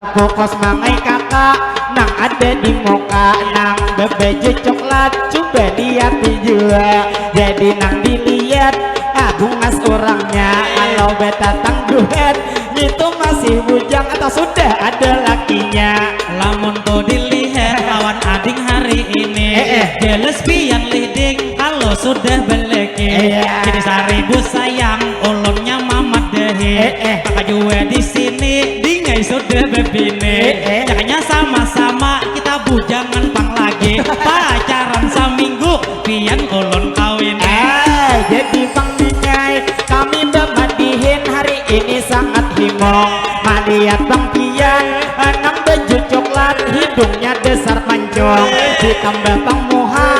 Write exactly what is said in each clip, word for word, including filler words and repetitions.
Fokus mangai kakak nang ada di muka, nang bebaju coklat, coba lihat jua. Jadi nang dilihat, ah, bungas orangnya. Kalau betatang duet, itu masih bujang atau sudah ada lakinya? Lamun tu dilihat lawan ading hari ini, eh, eh, jelas pian leading kalau sudah beleki. Eh, eh. Jadi saribu sayang, ulunnya mamadahi. Eh, eh. Maka jua di sini dingai sudah bebini. Eh, eh. Makanya sama-sama kita bujangan pang lagi. Pacaran saminggu, pian ulun kawini. Ah, jadi pang dingai, kami bamadihin hari ini sangat himung. Malihat pang pian, nang baju coklat, hidungnya dasar mancung. Ditambah pang muha,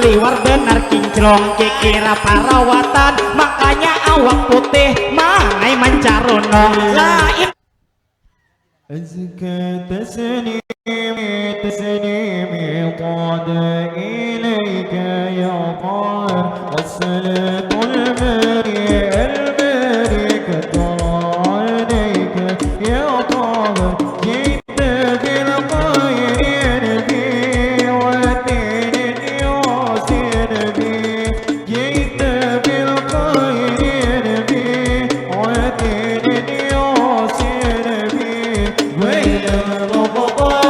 liwar benar kinclung. Kikira parawatan, makanya awak putih, mangai mancarunung. Lain أزكى تسليمي تسليمي طاب إليك يا طاهر. الصلاة الباري الباري كثر عليك يا طاهر. جئت بالخير النبي ودين يوصي النبي. جئت بالخير النبي ودين يوصي النبي بين الأقطار.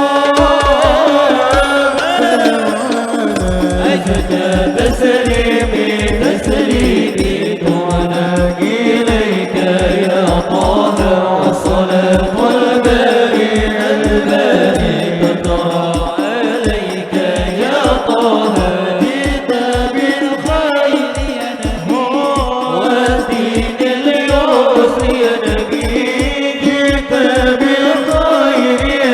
أزكى تسليمي تسليمي طهنا إليك يا طاهر. الصلاة الباري الباري كثر عليك يا طاهر. جئت بالخير يا نبي ودين اليسر يا نبي. جئت بالخير يا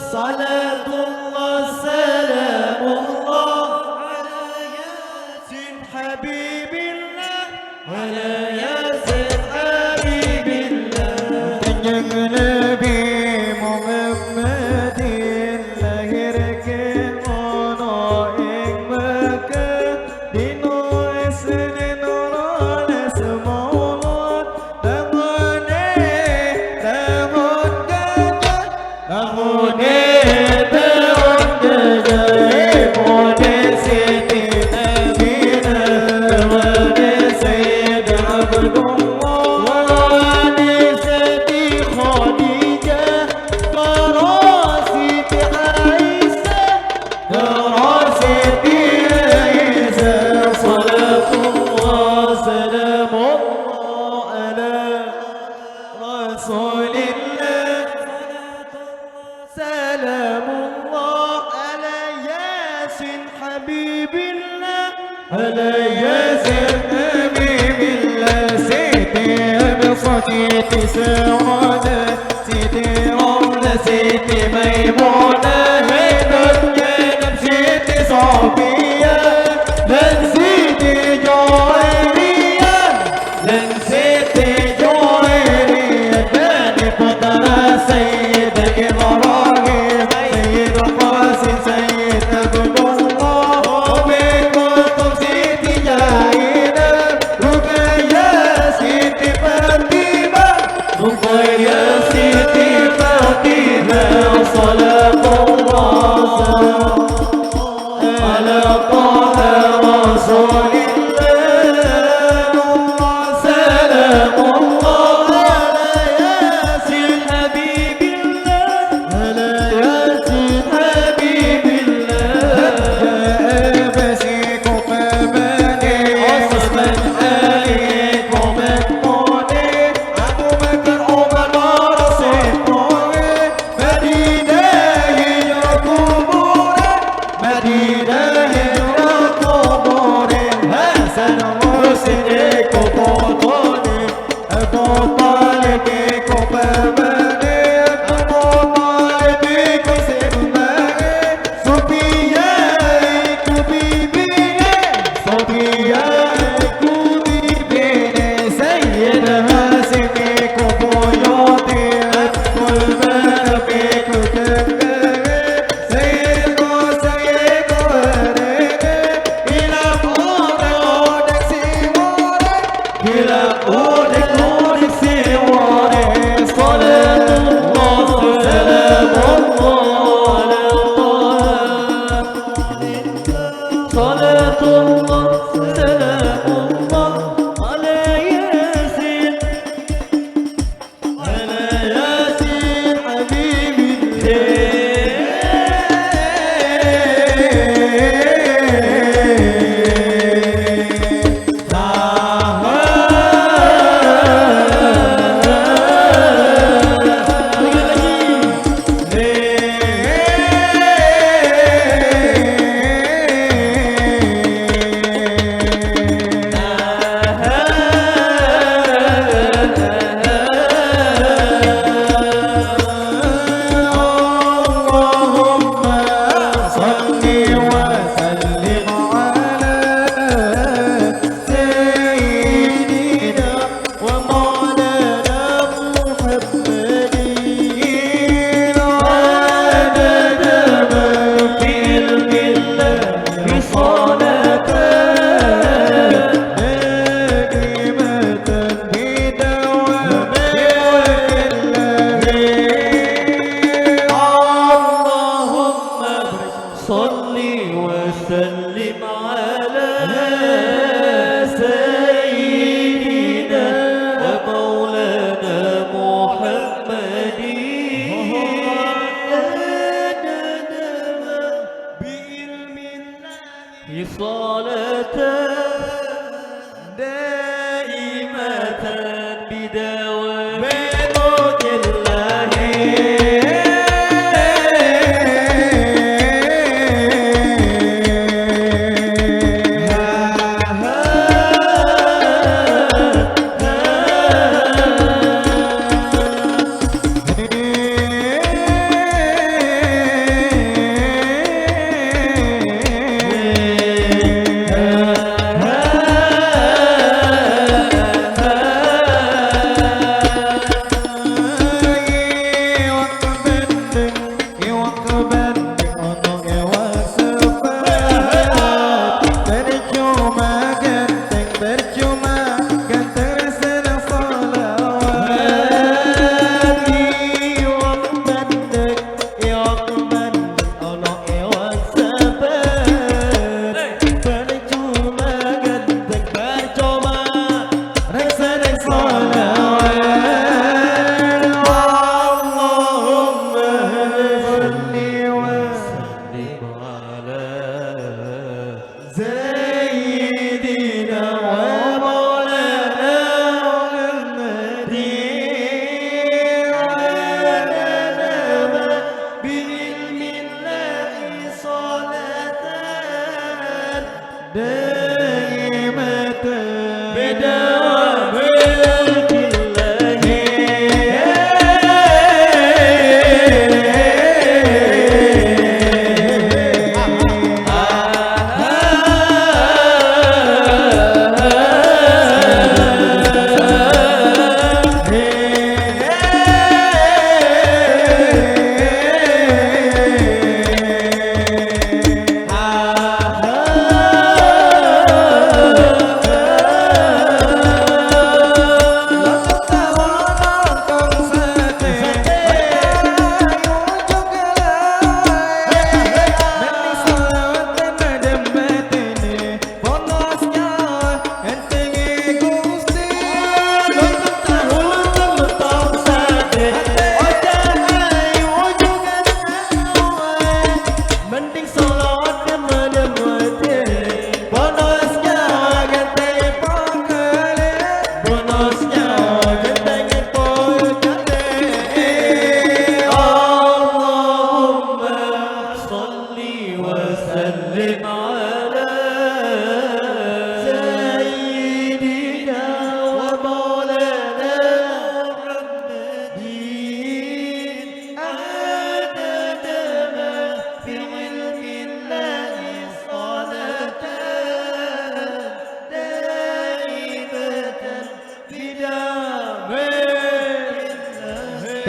Salatullah, salamullah ala Yasin Habibillah, ala Yasin Habibillah. Kanjeng Nabi Muhammadin lahir ke mono ing Mekah, dino Isnin rolas Maulud, tahun tahun gajah. Tahun tahun gajah, tahun Siti Aminah, tahun Sayyid Abdullah, tahun Siti Khadijah, tahun Siti Aisyah, tahun Siti Aisyah. Salatullah, salamullah ala Rasulillah. Salamullah ala Yasin Habibillah. Ala Yasin Habibillah. Siti Hafsah, Siti Saudah, Siti Ramlah, Siti Maimunah, Zainab, Siti Safiyah, dan Siti Juwairiyah. Dan Siti Juwairiyah, dari putra Sayyid Ibrahim, Sayyid Qasim, Sayyid Abdullah, Ummi Kulthum, Siti Zainab, Ruqayyah, Siti Fatimah, Ruqayyah, Siti Fatimah. Salam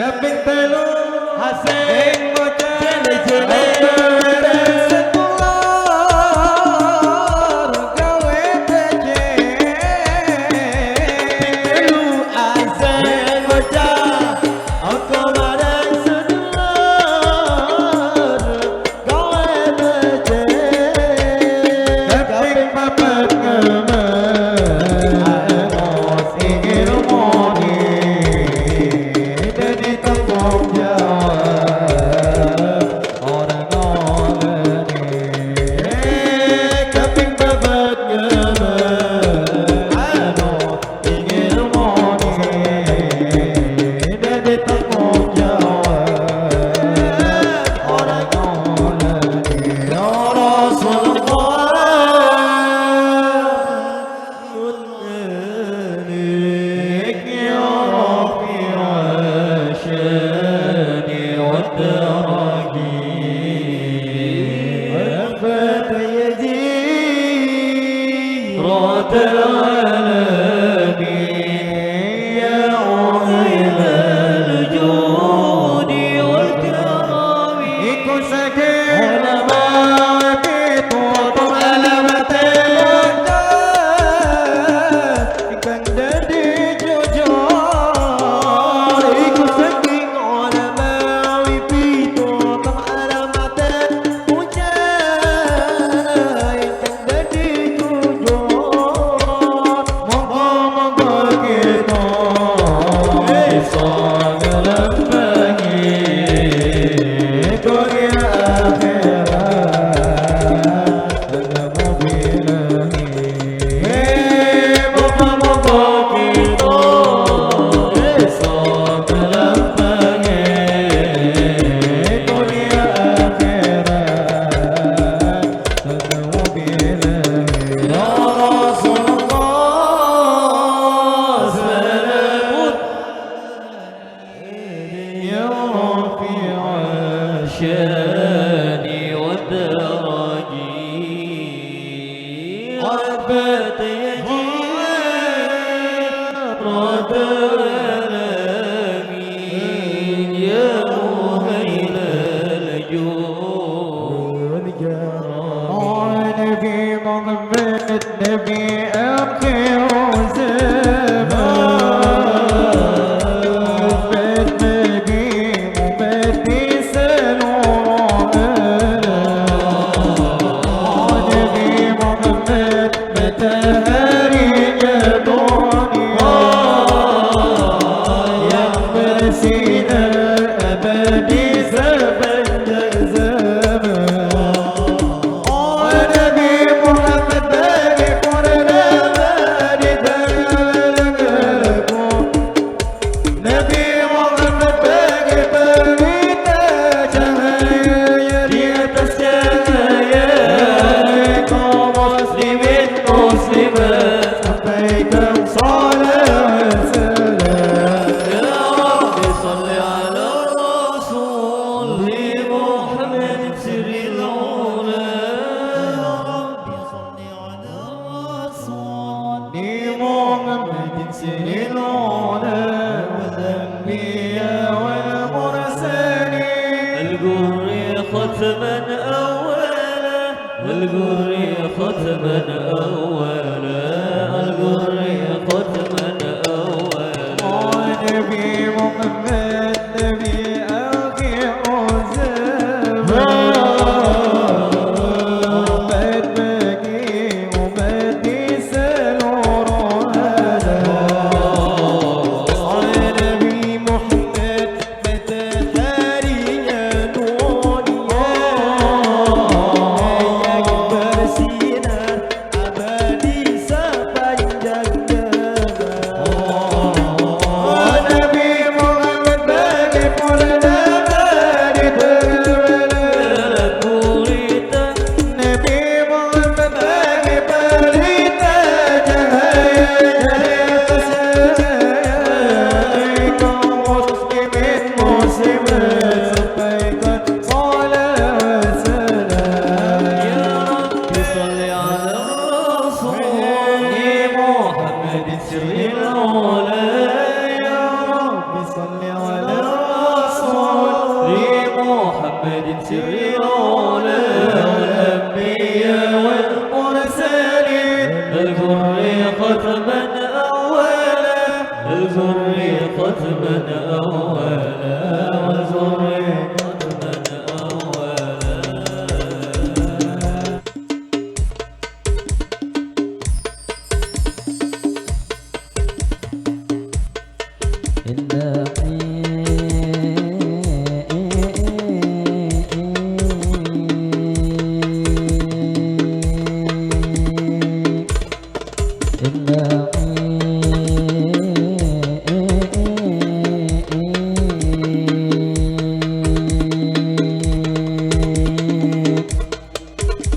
Kaping telu, Haseng bocah cilik-cilik. Setulur gawe becek. Kaping telu, Haseng bocah. Aku bareng sedulur. Kaping papat ngemen. Emos ingin moni. Jadi tanggung jawab. Orang ngoleni. Kaping papat ngemen. Anu. Ingin moni dan ditanggung jawab orang ngoleni ya Rasulullah. Mutlak ya Rafi asyani wa taragi. Rabbana ya Rabbal alamin, ya muhibal judi wal karami. Iku saking ulama pitutur alamat ingkang dadi jujur. Iku saking ulama pitutur alamat Puja ingkang dadi jujur, monggo-monggo kita bisa ngelambangi dunia akhirat. Alhamdulillah. يا رافع الشان والدرج، عبدت يا جيران العالمين، يا مهيمن الجود. Nabi Muhammad, Nabi akhir zaman. Umat Nabi, umat di seluruh alam. Nabi Muhammad, mataharinya dunia yang bersinar abadi sepanjang zaman. Oh, Nabi Muhammad bagi purnama di tengah lenganku. Nabi Muhammad bagi pelita cahayanya di atas cahaya. Kaum muslimin muslimat, sampaikan salawat salam. Ya Rabbi salli ala Rasul Muhammad sirril ula. Ya Rabbi salli ala Rasul Muhammadin sirril ula wal anbiya wal mursalin. Al-ghurri khatman awwala. Al-ghurri khatman awwala, al-ghurri khatman awwala. Oh, Nabi Muhammad, Nabi akhir zaman. Umat bagi umat di seluruh alam. Oh, Nabi Muhammad, mataharinya dunia yang bersinar abadi sepanjang zaman. Oh, Nabi Muhammad سر العلا والأنبياء والمرسلين. الغر ختما أولا، الغر ختما أولا، والغر ختما أولا.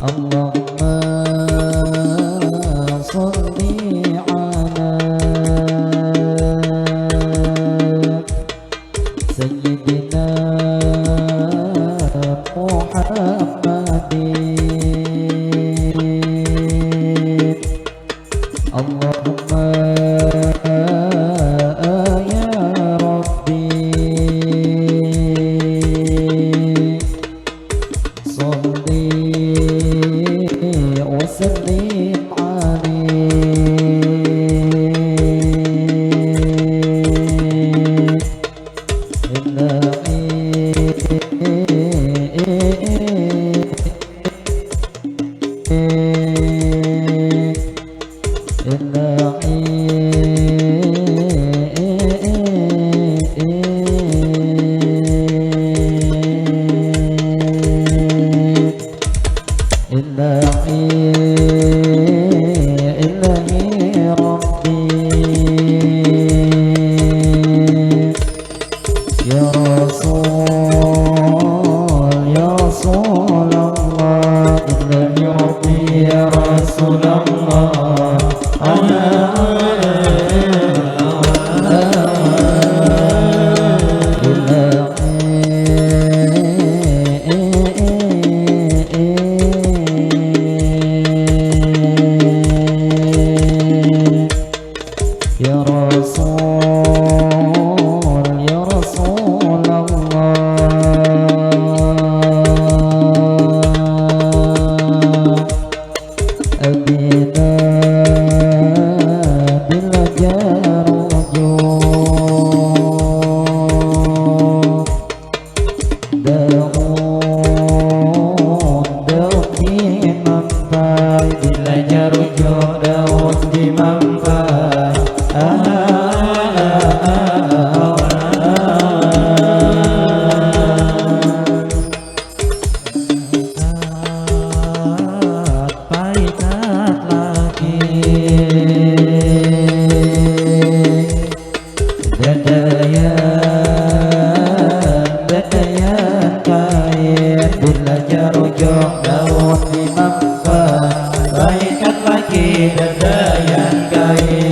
اللهم صل على سيدنا محمد. اللهم يا ربي صل وسلم عليه. إلهي يا رسول، يا رسول الله، إلهي ربي يا رسول الله. يا رسول، يا رسول الله، أبينا بلا جرجو. Daun, daun di mampai, bila jarujo daun di mampai. Ah, ah, ah, ah, ah, ah. Paikat lagi. Dadayan, dadayan kain, bila jarujung daun di mampai, baikan lagi dadayan kain.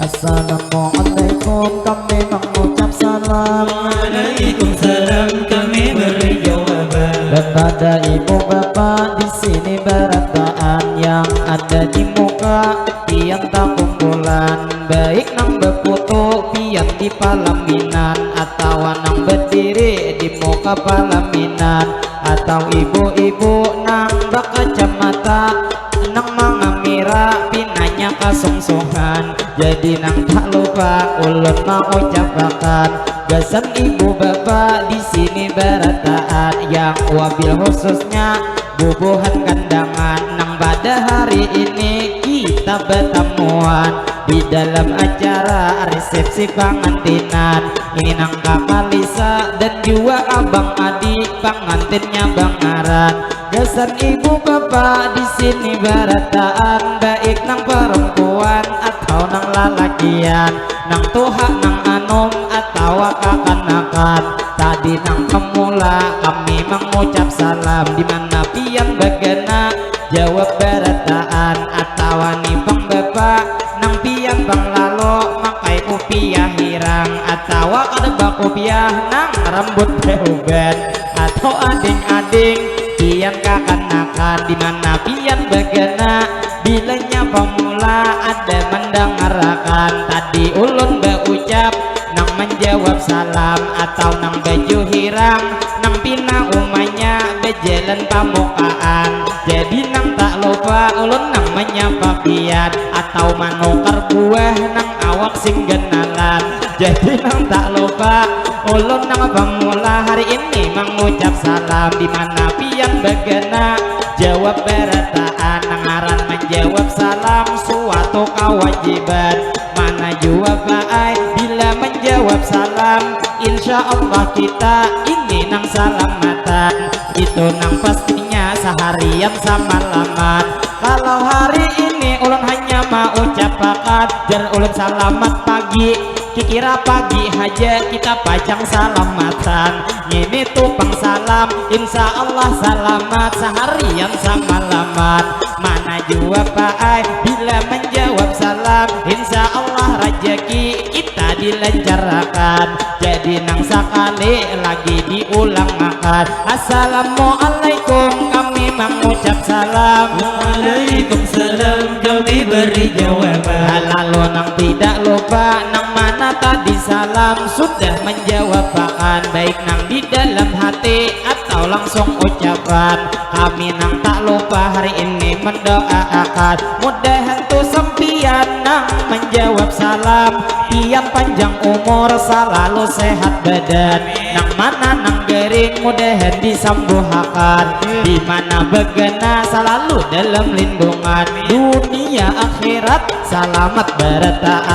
Assalamualaikum, kami mengucap salam. Waalaikumsalam, kami beri jawaban. Kepada ibu bapa di sini barataan, yang ada di muka pian takumpulan, baik nang baputu pian di palaminan, atawa nang badiri di muka palaminan, atau ibu-ibu nang bakacamata nang mangamira pinanya kasungsuhan. Jadi nang tak lupa ulun maucapakan, gasan ibu bapa di sini barataan, yang wabil khususnya bubuhan kandangan nang pada hari ini kita batamuan di dalam acara resepsi pangantinan. Ini nang kakak Lisa dan jua abang Adi, pangantinnya bangaran. Gasan ibu bapa di sini barataan, baik nang perempuan atau nang lalakian, nang tuha, nang anum, atawa kakanakan. Tadi nang pemula kami mangucap salam, di mana pian bagana jawab barataan, atawa ni pang bapa nang pian pang lalo makai kupiah hira. Atawa kada bakupiah nang rambut beuban, atau ading-ading pian kakanakan, di mana pian bagana bilanya pamula ada mandangarakan. Tadi ulun baucap nang manjawab salam, atau nang baju hirang nang pina umanya bajalan pamukaan. Jadi nang tak lupa ulun nang manyapa pian, atau manukar buah nang awak sing ganalan. Jadi nang tak lupa ulun nang pamula hari ini mangucap salam, di mana pian bagana jawab barataan. Nang ngaran manjawab salam suatu kawajiban. Mana jua baai bila manjawab salam, insya Allah kita ini nang salamatan. Itu nang pastinya saharian samalaman. Kalau hari ini ulun hanya maucapakan, jar ulun, salamat pagi. Kikira pagi haja kita pacang salamatan. Ngini tu pang salam, insya Allah salamat saharian samalaman. Mana jua paai bila manjawab salam, insya Allah rajaki kita dilancarakan. Jadi nang sakali lagi diulangakan. Assalamualaikum, kami mangucap salam. Waalaikumsalam, kami beri jawaban. Lalu nang tidak lupa, nang mana tadi salam sudah manjawabakan, baik nang di dalam hati atau langsung ucapan. Kami nang tak lupa hari ini mandaakan, mudahan tu sampian nang manjawab salam, pian panjang umur, salalu sehat badan. Nang mana nang garing, mudahan disambuhakan. Di mana bagana, salalu dalam lindungan. Dunia akhirat, salamat barataan.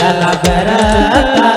Lala barataan.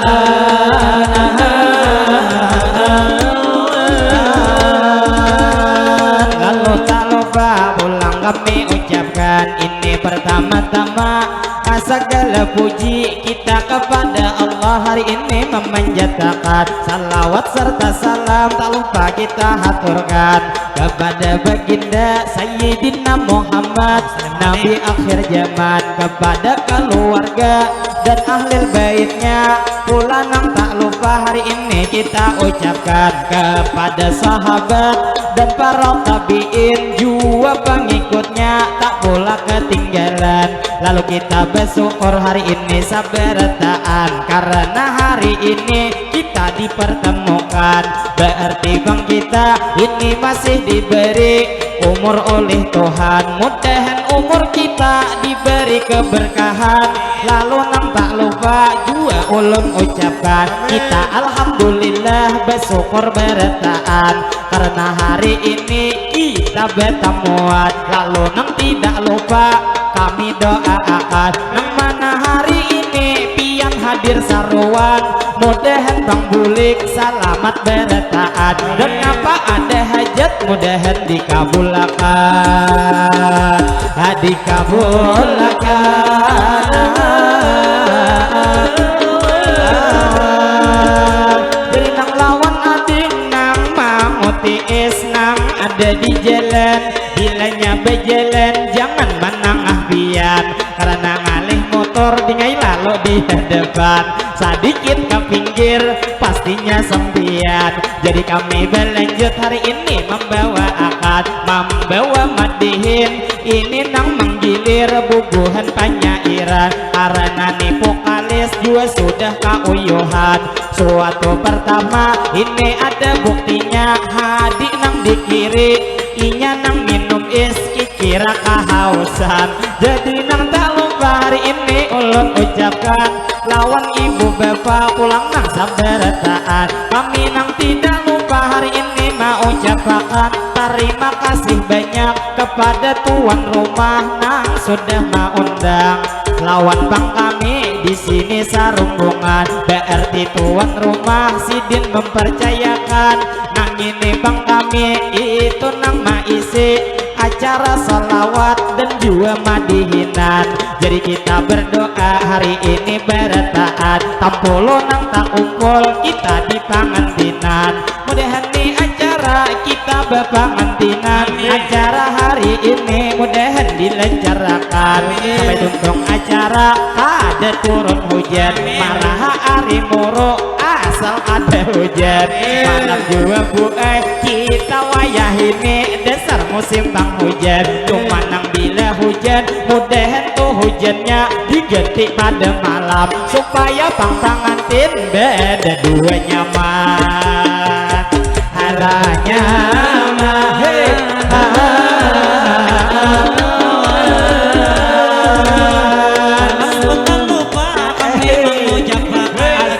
Lalu tak lupa pulang kami ucapkan, ini pertama-tama, ah, segala puji kita kepada Allah hari ini memanjatakan. Salawat serta salam tak lupa kita haturkan kepada baginda Sayyidina Muhammad, Nabi akhir zaman, kepada keluarga dan ahli baitnya pula nang tak lupa hari ini kita ucapkan, kepada sahabat dan para tabiin jua pengikutnya tak pula ketinggalan. Lalu kita bersyukur hari ini sabarataan karena hari ini kita dipertemukan. Berarti bang kita ini masih diberi umur oleh Tuhan. Mudahan umur kita diberi keberkahan. Lalu nang tak lupa jua ulun ucapkan, kita alhamdulillah bersyukur barataan karena hari ini kita bertemuan. Lalu nang tidak lupa kami doaakan, nang mana hari ini pian hadir saruan, mudahan bang bulik salamat barataan. Dan apa ada hajat, mudahan dikabulakan. Ah, dikabulakan. Jadi nang lawan ading nang mangutiis nang ada di jalan, bilanya bajalan jangan manangah pian, karena ngalih motor dingai lalu di hadapan. Sadikit ka pinggir, pastinya sampian. Jadi kami balanjut hari ini mambawa akad, mambawa madihin. Ini nang manggilir bubuhan panyairan, karena ni vokalis jua sudah kauyuhan. Suatu pertama, ini ada buktinya, hadi nang di kiri, inya nang minum is, kira kahausan. Jadi nang tak lupa hari ini ulun ucapkan, lawan ibu bapa pulang nang sabarataan. Kami nang tidak lupa hari ini maucapakan tarima kasih banyak kepada tuan rumah nang sudah maundang. Lawan bang kami di sini sarumbungan, berarti tuan rumah sidin mempercayakan. Nang ini bang kami itu nang maisi acara salawat dan jua madihinan. Jadi kita berdoa hari ini barataan, tampulu nang takumpul kita di pangantinan. Mudahan ni acara kita bapangantinan. Amin. Acara hari ini mudahan dilancarkan. Sampai tuntung acara kada turun hujan, maraha ari muru asal kada hujan. Malam jua bu ai kita wayahini dasar musim panghujan. Cuma nang bila hujan mudahan tu hujannya diganti pada malam supaya pang pangantin bada dua nyaman. Haranya mah, hei, Lamun tak lupa kami mengucapkan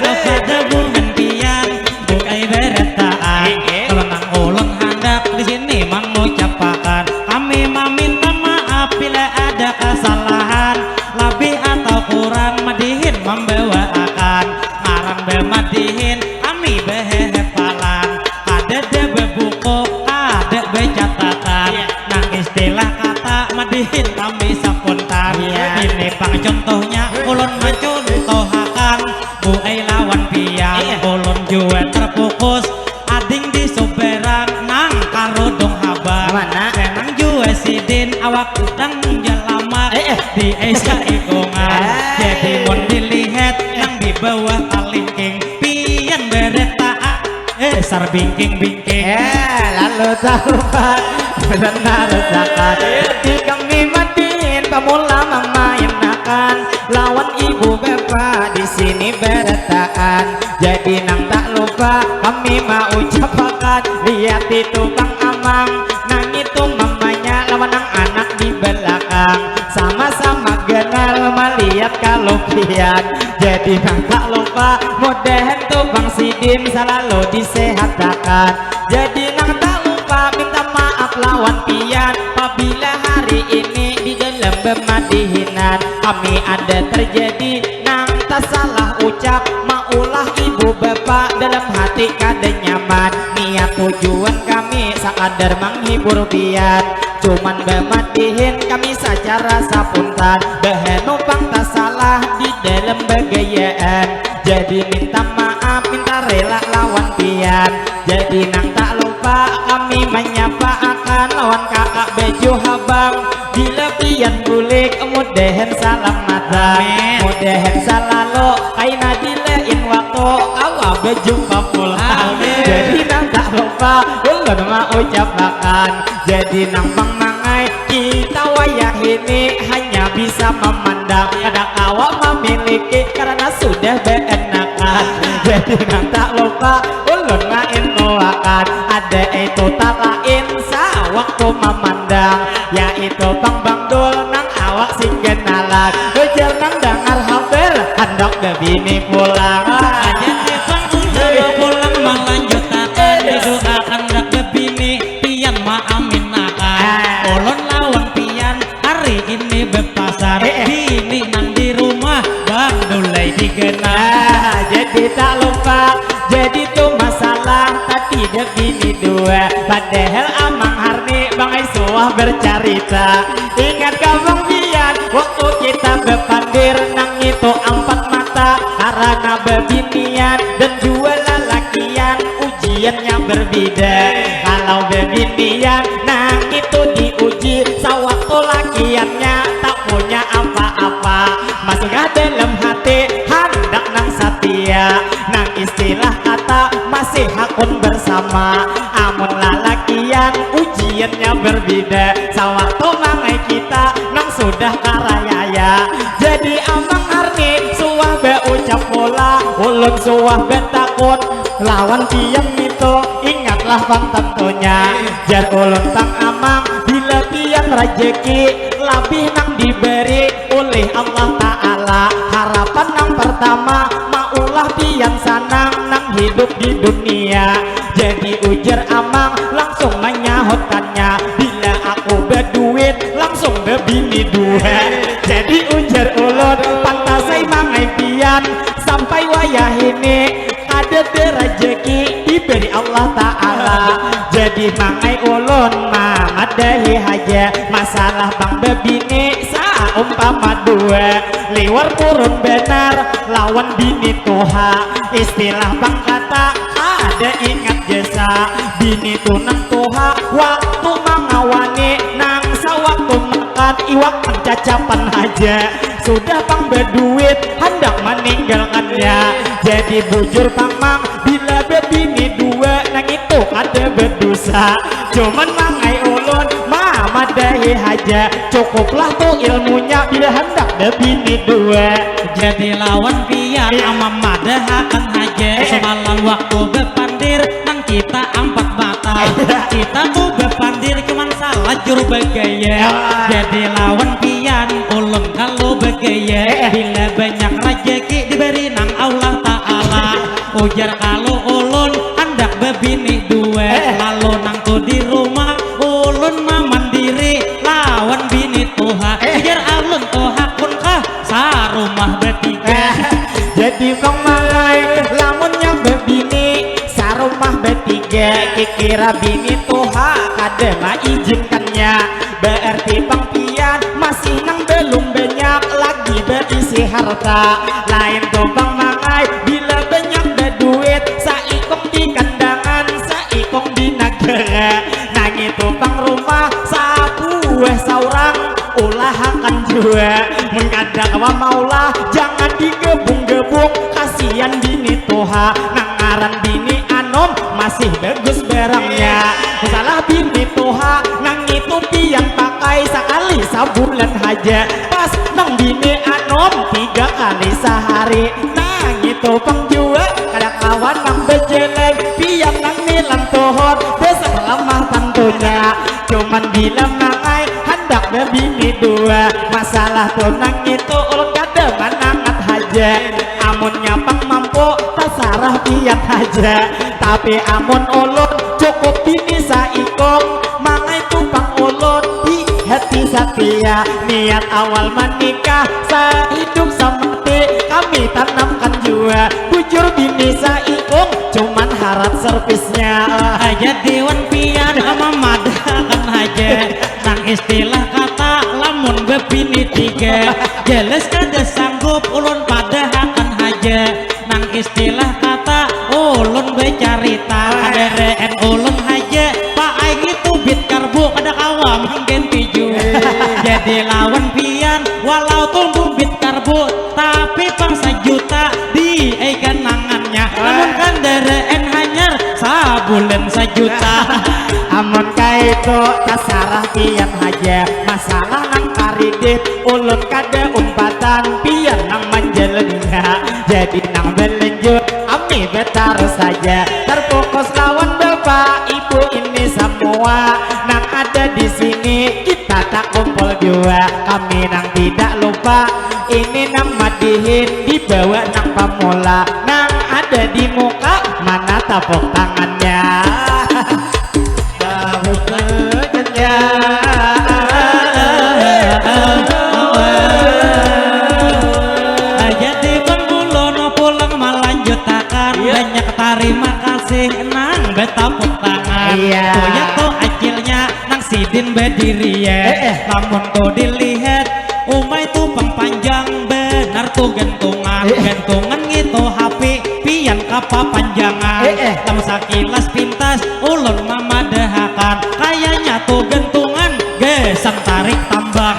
kepada buhan pian bukai berataan. Kalau nang ulun handak di sini mengucapkan kami meminta maaf bila ada kesalahan, lebih atau kurang madihin membawaakan ngaran bemadihin kami behehepalan. Kadada bebuku, kada becatatan. Nang istilah kata madihin kami sapuntan. Ini pang contohnya ulun mancuntohakan. Bu ai lawan pian, ulun jua terpukus. Ading di suberang nang karudung habang. Senang jua sidin awak nang jalama di esa ikungan. Jadi mun dilihat nang di bawah kalingking pian beretaan. Eh, sarbingking-bingking. Eh, lalu tahu pak, benar zakat. Di kami madihin pamula memainakan lawan ibu bapa di sini berataan. Jadi nang tak lupa kami mau ucapakan, lihat itu bang amang, nang itu mamanya lawan nang anak di belakang. Sama-sama ganal malihat kalau pian. Jadi nang tak lupa mudahan tu bang sidin selalu disehatakan. Jadi nang tak lupa minta maaf lawan pian pabila hari ini di dalam bemadihinan kami ada terjadi nang tasalah ucap, maulah ibu bapa dalam hati kada nyaman. Niat tujuan kami sakadar menghibur pian. Cuman bemadihin kami sacara sapuntan, bahanupang tasalah di dalam bagayaan. Jadi minta maaf, minta rela lawan pian. Jadi nang tak lupa kami menyapa akan lawan kakak baju habang. Bila pian bulik mudahan salamatan, mudahan salalu kaina di lain waktu kawa bejumpa pulang. Jadi nang tak lupa ulun maucapakan. Jadi nang pang mangai kita wayahini hanya bisa memandang, kada kawa memiliki karena sudah beenakan. Jadi nang tak lupa ulun lain nuakan, ada itu tak lain sawaktu memandang, yaitu pang bang dul nang awak sing ganalan. Ujar nang dangar habar handak bebini pulang. Aja tepang ujar pulang melanjutakan hidup akan handak bebini pian maaminakan. Ulun lawan pian hari ini bepasar, bini nang di rumah bang dulai digenang. Nah, jadi tak lupa, jadi tu masalah tadi ada bini dua. Padahal amang Harni bang ai suah bercarita. Ingat kah bang pian waktu kita bepandir nang itu ampat mata karena bebinian dan jua lalakian ujiannya berbeda. Kalau bebinian nang itu diuji sawaktu lakiannya tak punya apa-apa, masih ada dalam hati handak nang satia. Nang istilah kata masih hakun bersama. Amun lalakian ujiannya berbeda. Sawaktu mangai kita nang sudah karayaya. Jadi amang Arni suah beucap pula, ulun suah betakun lawan pian itu. Ingatlah pang tentunya, jar ulun pang amang, bila pian rajeki labih nang diberi ulih Allah Ta'ala. Harapan nang pertama maulah pian sanang nang hidup di dunia. Jadi ujar amang langsung menyahutkannya, bila aku beduit langsung bebini dua. Jadi ujar ulun pantasai mangai pian sampai wayah ini kada ada rajaki diberi Allah Ta'ala. Jadi mangai ulun mamadahi haja masalah pang bebini saumpama dua. Liwar purun banar lawan bini tuha. Istilah pang kata kada ingat jasa. Bini tu nang tuha waktu mangawani nang sawaktu maka Iwak cacapan haja, sudah pang baduit handak maninggalkannya. Jadi bujur pang mang, bila babini dua nang itu kada badusa. Cuman mangai ulun mamadahi haja, cukuplah tu ilmunya bila handak babini dua. Jadi lawan pian, iya, mamadahakan haja. Eh, eh. Semalam waktu bapandir nang kita ampat mata, kita tu bapandir cuman salajur bagaya. Ya. Jadi lawan pian ulun kalu bagaya. Eh, eh. Bila banyak rajaki diberi nang Allah Ta'ala. Ujar kalu ulun handak babini dua. Eh, eh. Lalu nang tu di rumah ulun mamandiri lawan bini tuha. Eh. Ujar ulun tuha kun kah sarumah batiga. Eh, jadi pang mangai lamunnya babini sarumah batiga, kikira bini tuha kada maizinkannya. Berarti pang pian masih nang belum banyak lagi berisi harta. Lain tu pang mangai bila banyak baduit, saikung di kandangan, saikung di nagara. Nang itu pang rumah sabuah saurang ulahakan jua. Mun kada kawa maulah, jangan digebung-gebung, kasian bini tuha. Nang ngaran bini anom masih bagus barangnya. Masalah bini tuha, nang itu pian pakai sakali sabulan haja. Pas nang bini anom tiga kali sahari. Nang itu pang jua, kada kawa nang bajalan, pian nang milan tuhun, dasar lamah tantunya. Cuman bila mangai handak babini dua, masalah tu nang itu ulun kada manangat haja. Amunnya pang mampu, tasarah pian haja. Tapi amun ulun cukup bini saikung, mangai tu pang ulun di hati satia. Niat awal manikah, sahidup samati kami tanamkan jua. Bujur bini saikung, cuman harat servisnya. Jadi wan pian mamadahakan haja. Nang istilah kata lamun babini tiga, jelas kada sanggup ulun padahakan haja. Nang istilah kata ulun bacarita, kadaraan ulun haja. Paai ngitu bit karbu kada kawa mangganti jua. Jadi lawan pian walau tunggu bit karbu, tapi pang sajuta di ai kanangannya. Lamun kandaraan hanyar sabulan sajuta. Amun kaitu tasarah pian haja, masalah nang karidit ulun kada umpatan, pian nang manjalaninya. Jadi nang balanjut ami batarus saja, tarfokus lawan bapak ibu ini samua nang ada di sini, kita takumpul jua. Kami nang tidak lupa ini nang madihin, dibawa nang pamula nang ada di muka, mana tapuk tangannya. Jadi pang ulun pulang malanjutakan. Iya. Banyak tarima kasih nang batapuk tangan. Iya. Tuh ya tuh acilnya nang sidin badiri ya. Eh, eh. Lamun tuh dilihat, umai tuh pang panjang banar tuh gantungan. Eh, eh. Gantungan ngitu hapi pian kapapanjangan. Eh, eh. Lam sakilas pintas ulun mamadahakan, kayanya tu gantungan gasan tarik tambang.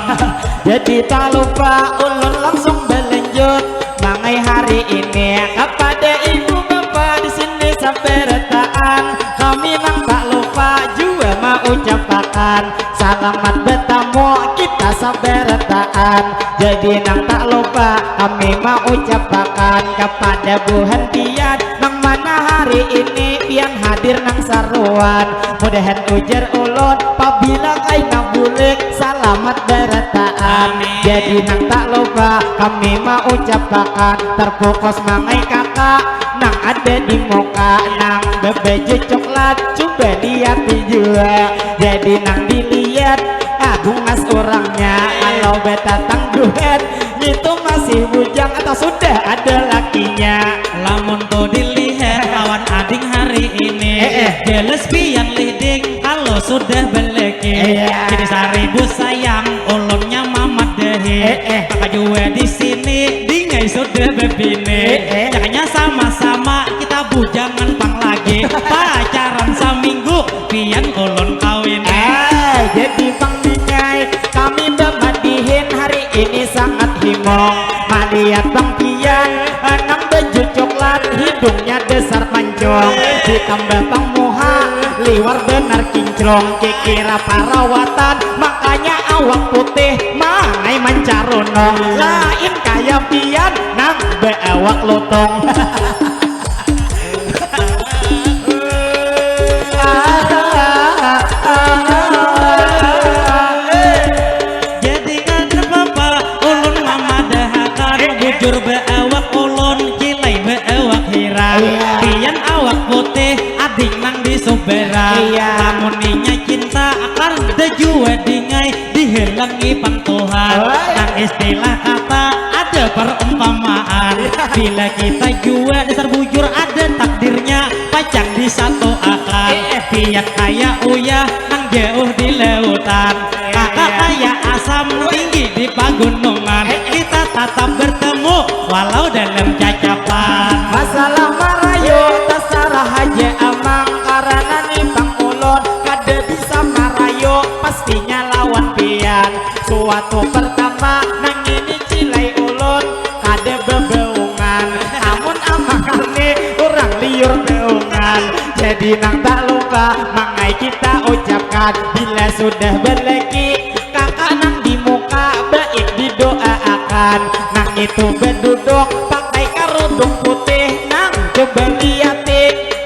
Jadi tak lupa ulun langsung balanjut mangai hari ini kapada ibu bapa di sini sabarataan. Kami nang tak lupa jua maucapakan salamat batamu kita sabarataan. Jadi nang tak lupa kami maucapakan kapada buhan pian nang mana hari ini pian hadir nang saruan. Mudahan ujar ulun pabila kaina bulik salamat barataan. Amin. Jadi nang tak lupa kami maucapakan tarfokus mangai kakak nang ada di muka nang babaju coklat, cuba liati jua. Jadi nang dilihat, ah, bungas urangnya. Kalau batatangguhan, ngitu masih bujang atau sudah ada lakinya? Lamun tu dilihat lawan ading hari ini, eh, eh, jelas pian leading kalau sudah balaki. Iya. Jadi saribu sayang, ulunnya mamadahi. Eh, eh. Maka jua di sini dingai sudah babini. Eh, eh. Jakanya sama-sama kita bujangan pang lagi. Pacaran saminggu, pian ulun kawini. Ah, jadi pang dingai, kami bama Malihat bang pian nang baju coklat, hidungnya dasar mancong, ditambah bang muha liwar benar kinclong, kikira parawatan, makanya awak putih mangai mancarunong, lain kaya pian nang beawak lotong. Jadi kada papa ulun mamadahakan, bujur beawak ulun, cilai beawak hirang. Pian awak putih, ading nang di suberang. Lamun inya cinta akan da jua dingai, dihalangi pang Tuhan. Nang istilah kata ada perumpamaan, bila kita jua dasar bujur ada takdirnya, pacang disatuakan. Pian kaya uyah nang jauh di lautan, kakak kaya asam nang tinggi di pagunungan. Kita tatap bertemu walau dalam cacapan. Masalah marayu tasarah haja amang, karana ni pang ulun kada bisa marayu pastinya lawan pian. Suatu pertama nang ini cilai ulun kada bebaungan. Amun amang ni urang liur baungan, jadi nang tak lupa mangai kita ucapkan bila sudah balaki. Kakak nang di muka baik didoaakan, nang itu baduduk pakai karudung putih nang coba liati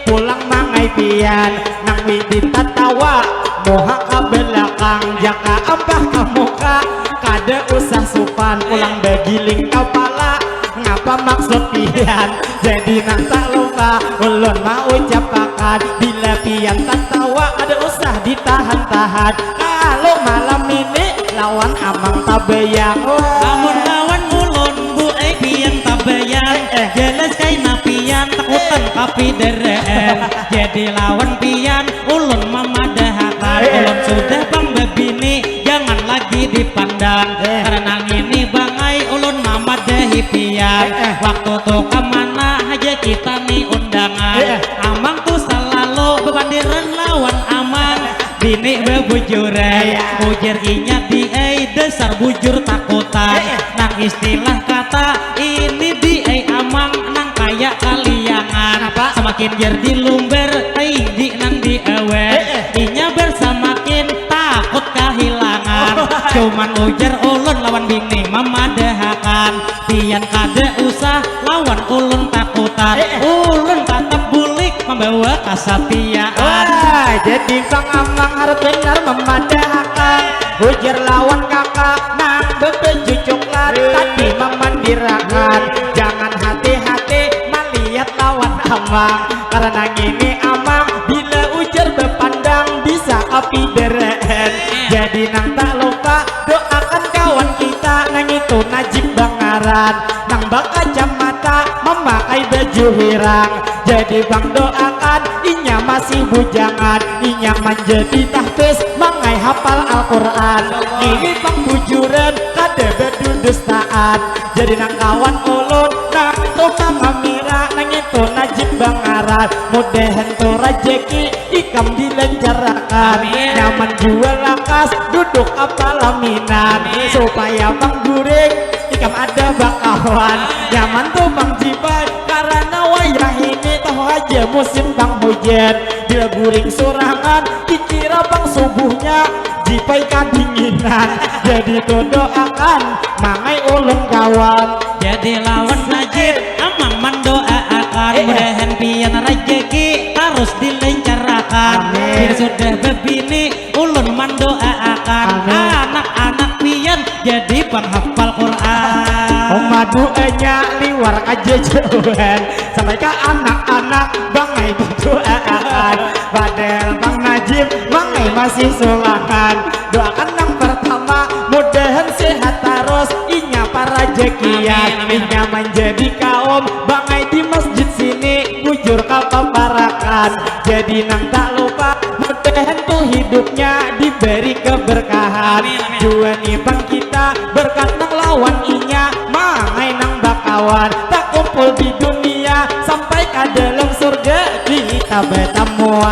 pulang mangai pian, nang widin tatawa muha ka balakang jaka ampah ka muka, kada usah supan pulang bagiling kapala. Ngapa maksud pian? Jadi nang tak lupa ulun maucapakan, bila pian tatawa kada usah ditahan-tahan. Kalau malam ini lawan amang tabayang. Amun lawan ulun bu ai pian tabayang. Jelas kaina pian takutan kapidaraan. Jadi lawan pian ulun mamadahakan, ulun sudah pang babini, jangan lagi dipandang. Karena ngini bangai ulun mamadahi pian. Waktu tu kamana haja kita ni undangan. Amang tu salalu bapandiran lawan amang. Bini babujuran, ujar inya di ai dasar bujur takutan. Nang istilah kata ini di ai amang nang kaya kaliangan. Samakin jar di lumbar, tinggi nang di awan. Inya bersamakin takut kahilangan. Cuman ujar ulun lawan bini mamadahakan, pian kada usah lawan ulun takutan. Ulun tatap bulik mambawa kasatiaan. Wah, jadi pang amang harus benar mamadahakan. Ujar lawan kakak nang babaju coklat tadi mamandirakan. Jangan hati-hati malihat lawan amang. Karena ngini amang bila ujar bapandang bisa kapidaraan. Jadi nang tak lupa doakan kawan kita nang itu Najib bangaran. Nang bakacamata mamakai baju hirang. Jadi bang doakan inya masih bujangan. Inya manjadi tahfiz mangai hafal Al-Quran. Ngini pang bujuran kada badudustaan. Jadi nang kawan ulun nang itu mangamira nang itu Najib bangaran. Mudahan tu rajaki ikam dilancarakan. Nyaman jua lakas duduk ka palaminan. Supaya pang guring ikam ada bakawan. Nyaman tu pang Jipai karana wayah ini tahu haja musim pang hujan. Bila guring surangan dikira pang subuhnya Jipai kadinginan. Jadi tu doakan mangai ulun kawan. Jadi lawan Najib amang mandoaakan, mudahan pian rajaki tarus dilancarakan. Bila sudah babini ulun mandoaakan anak-anak pian jadi panghafal Quran. Uma doanya liwar aja jauhan sampai ka anak-anak bangai didoaakan. Padahal Bang Najib bangai masih sulangan. Doakan nang pertama mudahan sehat tarus inya parajakian. Inya manjadi kaum bangai di masjid sini bujur ka paparakan. Jadi nang tak lupa mudahan tu hidupnya diberi keberkahan. Jua ni pang kita berkat nang lawan inya mangai nang bakawan. Takumpul di dunia sampai ka dalam surga kita batamuan.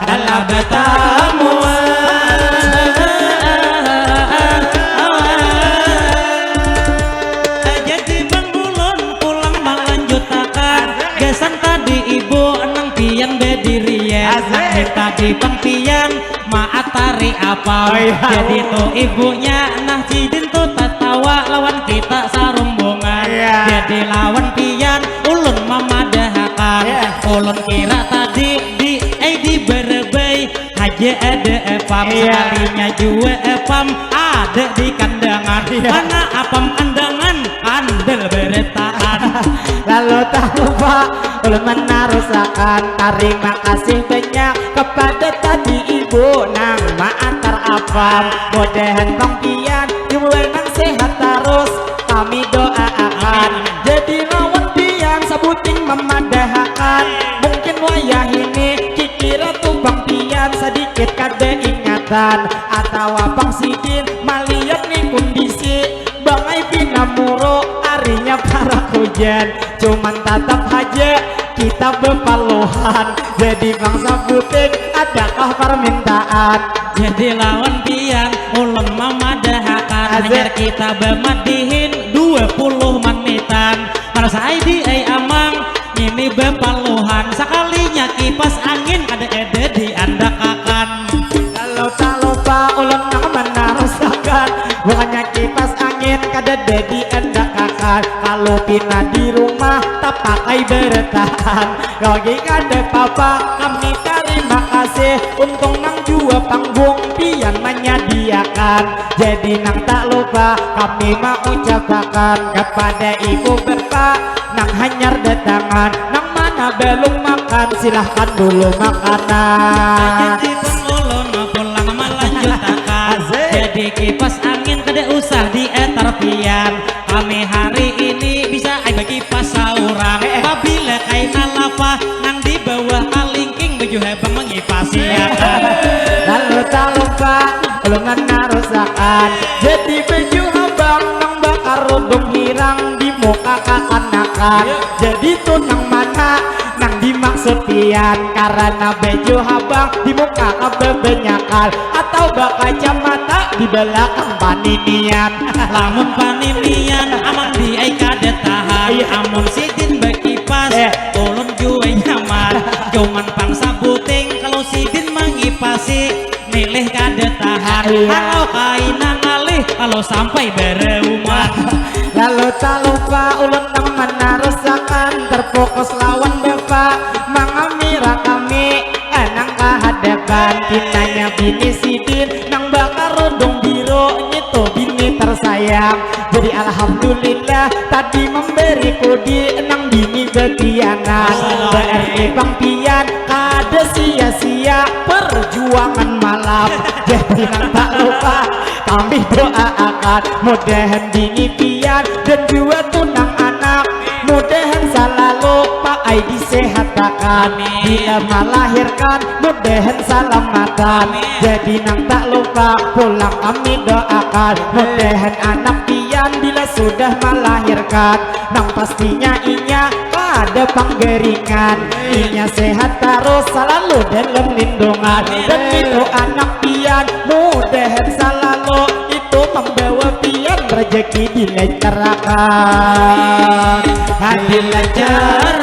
Alah batamuan. Di pang pian maatari apam. Oh, iya. Jadi tu ibunya nah sidin tu tatawa lawan kita sarumbungan. Iya. Jadi lawan pian ulun mamadahakan. Iya. Ulun kira tadi di, eh, di berebai haja ada epam. Iya. Sekalinya jua epam ada di kandangan. Iya. Mana apam kandangan? Andal beretaan. Lalu tak lupa ulun menarusakan. Tarima kasih banyak kepada tadi ibu nang maantar apam. Mudahan pang pian jua nang sehat tarus. Kami doaakan. Amin, amin. Jadi lawan pian sabuting mamadahakan. Mungkin wayah ini kikira tu pang pian sadikit kada ingatan atawa pang sidin malihat ni kondisi. Bangai pina muruk, arinya parak hujan. Cuman tatap haja kita bepaluhan. Jadi pang sabuting, adakah permintaan? Jadi lawan pian, ulun mamadahakan. Asik. Hanyar kita bemadihin dua puluh menitan. Mana saidi ai amang, ngini bepaluhan. Sakalinya kipas angin kada ada diandakakan. Lalu tak lupa ulun nang menarusakan. Bukannya kipas angin kadada diandakakan. Kalau pina di rumah tapakai bertahan. Lagi kada papa, kami tarima kasih. Untung nang jua panggung pian manyadiakan. Jadi nang tak lupa kami maucapakan kepada ibu bapa nang hanyar datangan, nang mana balum makan, silahkan dulu makanan. Jadi pang ulun pulang malanjutakan. Asik. Jadi kipas angin kada usah dietar pian. Kami hari ini bisa ai bakipas saurang. Eh, eh. Pabila kaina lapah nang di bawah kalingking baju habang mangipasi akan. Lalu tak lupa ulun menarusakan. Jadi baju habang nang bakarudung hirang di muka kakanakan. Jadi tu nang mana nang dimaksud pian, karena baju habang di muka kababanyakan atau bakacamata di balakang paninian. Lamun paninian amang di ai kada tahan. Iya. Amun sidin bakipas, eh, ulun jua nyaman. Cuman pang sabuting kalau sidin mangipasi, milih kada tahan. Iya. Kalau kaina ngalih, kalau sampai bereuman. Lalu tak lupa ulun nang menarusakan, terfokus lawan bapa, mangamira kami, eh, nang kahadapan. Pinanya bini sidin nang bakarudung biru, nyitu bini tersayang. Jadi alhamdulillah tadi memberi kudi nang bini betianan. Berarti pang pian kada sia-sia perjuangan malam. Jadi nang tak lupa kami doaakan, mudahan bini pian dan jua tunang anak, mudahan salalu paai disehatakan. Amin. Bila malahirkan, mudahan salamatan. Amin. Jadi nang tak lupa pulang kami doakan, mudahan anak pian bila sudah malahirkan, nang pastinya inya kada panggaringan. Inya sehat tarus, salalu dalam lindungan. Amin. Dan itu anak pian, mudahan salalu itu membawa pian rezeki dilancarkan. Dilancarkan.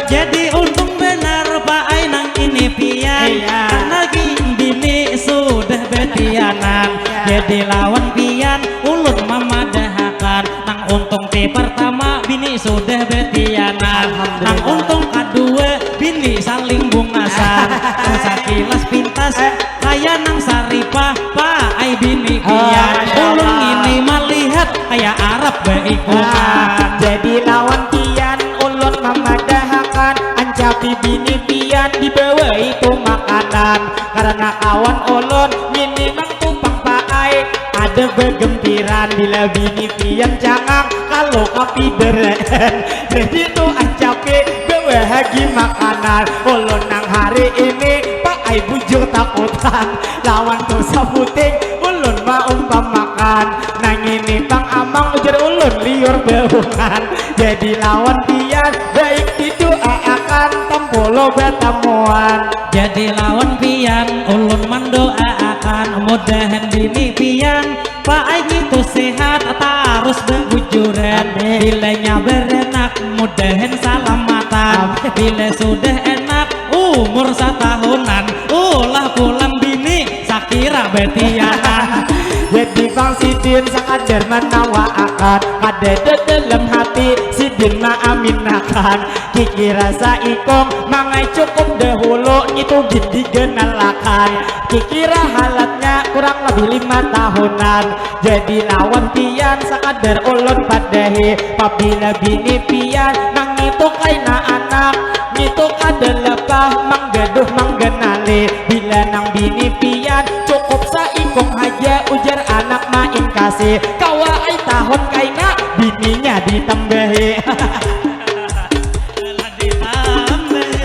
Jadi untung benar paai nang ini pian. Iya. Karena gin bini sudah betianan. Iya. Jadi lawan pian ulun mamadahakan. Nang untung ti pertama bini sudah betianan. Alhamdulillah. Nang untung kadua bini saling bungasan. Nang sakilas pintas, eh, kaya nang saripah paai bini, oh, pian. Masya Allah. Ulun ini malihat kaya Arab baikungan. Ah, jadi lawan pian ulun mamadahakan, ancapi bini pian dibawa itu makanan. Karena kawan ulun ngini nang tupang paai, ada bagempiran bila bini pian cangang kalau kapideraan. Jadi tu ancapi bawa hagi makanan. Ulun nang hari ini paai bujur takutan lawan tu sabuting ulun maumpamakan. Nang ini pang amang ujar ulun liur baungan. Jadi lawan pian baik didoaakan tampulu batamuan. Jadi lawan pian ulun mandoaakan mudahan bini pian paai ngitu sehat tarus babujuran. Amin. Bilanya beranak Mudahan salamatan. Bila sudah anak umur satahunan, ulah pulang bini sakira batianan. Jadi pang sidin sakadar manawaakan, kadada dalam hati sidin maaminakan. Kikira saikung mangai cukup dahulu, ngitu gin diganalakan. Kikira halatnya kurang lebih lima tahunan. Jadi lawan pian sakadar ulun padahi, pabila bini pian nang ngitu kaina anak, ngitu kada lapah manggaduh mangganali. Bila nang bini pian cukup saikung haja, ujar anak maingkasi, kawa ai tahun kaina bininya ditambahi.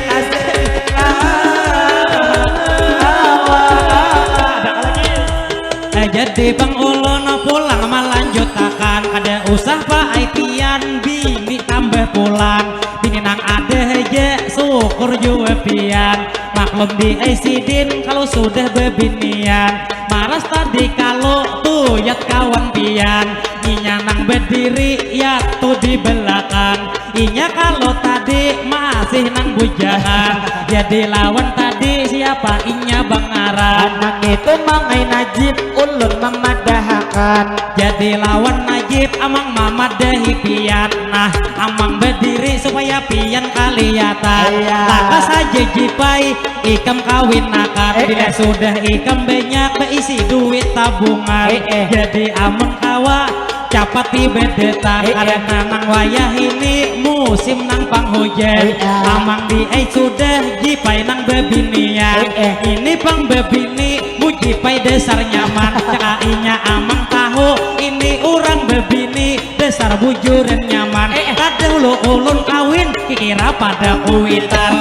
Asik. Ada lagi. Eh, jadi pang ulun pulang malanjutakan, kada usah paai pian bini tambah pulang. Bini nang ada haja syukur jua pian. Maklum di ai sidin kalau sudah bebinian. Maras tadi kalau tuyat kawan pian. Inya nang bediri yatu di belakang. Inya kalau tadi masih nang bujangan. Jadi lawan tadi siapa inya bangaran? Nang itu mangai Najib ulun mamadahakan. Jadi lawan Najib amang mamadahi pian. Nah, amang bediri supaya pian kalihatan. Iya. Lakas haja Jipai ikam kawinakan. Eh, bila eh. Sudah ikam banyak baisi duit tabungan. Eh, eh. Jadi amun kawa capat tiba datang. Eh, eh. Karena nang wayah ini musim nang panghujan. Eh, eh. Amang di ai sudah Jipai nang bebinian. Eh, eh. Ini pang bebini mu Jipai dasar nyaman. Cakainya amang tahu ini urang bebini dasar bujuran nyaman. Eh, eh. Kada hulu ulun kawin kikira pada kuitan.